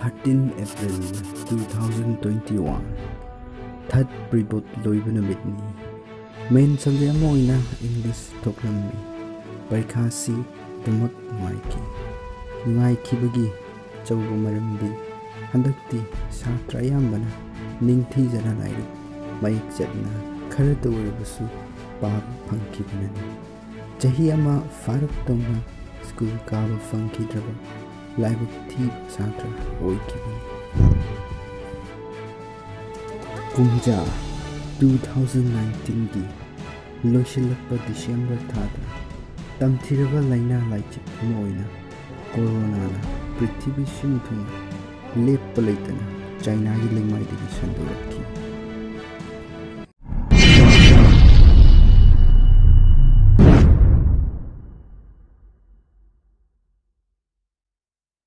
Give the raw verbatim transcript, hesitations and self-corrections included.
Thirteen April two thousand twenty one, third period ꯂꯣꯏꯕ ꯅꯨꯃꯤꯠꯅꯤ꯫ ꯃꯍꯩꯁꯪꯒꯤ ꯑꯃ ꯑꯣꯏꯅ English ꯊꯣꯛꯂꯝꯃꯤ꯫ ꯄꯔꯤꯈꯥꯁꯤ ꯑꯗꯨꯃꯛ ꯅꯨꯡꯉꯥꯏꯈꯤ꯫ ꯅꯨꯡꯉꯥꯏꯈꯤꯕꯒꯤ ꯑꯆꯧꯕ ꯃꯔꯝꯗꯤ ꯍꯟꯗꯛꯇꯤ ꯁꯥꯇ꯭ꯔ ꯑꯌꯥꯝꯕꯅ ꯅꯤꯡꯊꯤꯖꯅ ꯂꯥꯏꯔꯤꯛ ꯃꯌꯦꯛ ꯆꯠꯅ ꯈꯔꯗ ꯑꯣꯏꯔꯕꯁꯨ ꯄꯥꯕ ꯐꯪꯈꯤꯕꯅꯅꯤ꯫ ꯆꯍꯤ ꯑꯃ ꯐꯥꯔꯛꯇꯧꯅ ꯁ꯭ꯀꯨꯜ ꯀꯥꯕ ꯐꯪꯈꯤꯗ꯭ꯔꯕ ꯂꯥꯏꯕꯛ ꯊꯤꯕ ꯁꯥꯇ꯭ꯔ ꯑꯣꯏꯈꯤꯕꯅꯤ꯫ ꯀꯨꯝꯖꯥ two thousand nineteen ꯒꯤ ꯂꯣꯏꯁꯤꯜꯂꯛꯄ December ꯊꯥꯗ ꯇꯝꯊꯤꯔꯕ ꯂꯥꯏꯅꯥ ꯂꯥꯏꯆꯠ ꯑꯃ ꯑꯣꯏꯅ ꯀꯣꯔꯣꯅꯥꯅ ꯄ꯭ꯔꯤꯊꯤꯕꯤ ꯁꯤꯟ ꯊꯨꯡꯅ ꯂꯦꯞꯄ ꯂꯩꯇꯅ ꯆꯥꯏꯅꯥꯒꯤ ꯂꯩꯃꯥꯏꯗꯒꯤ ꯁꯟꯗꯣꯔꯛꯈꯤ꯫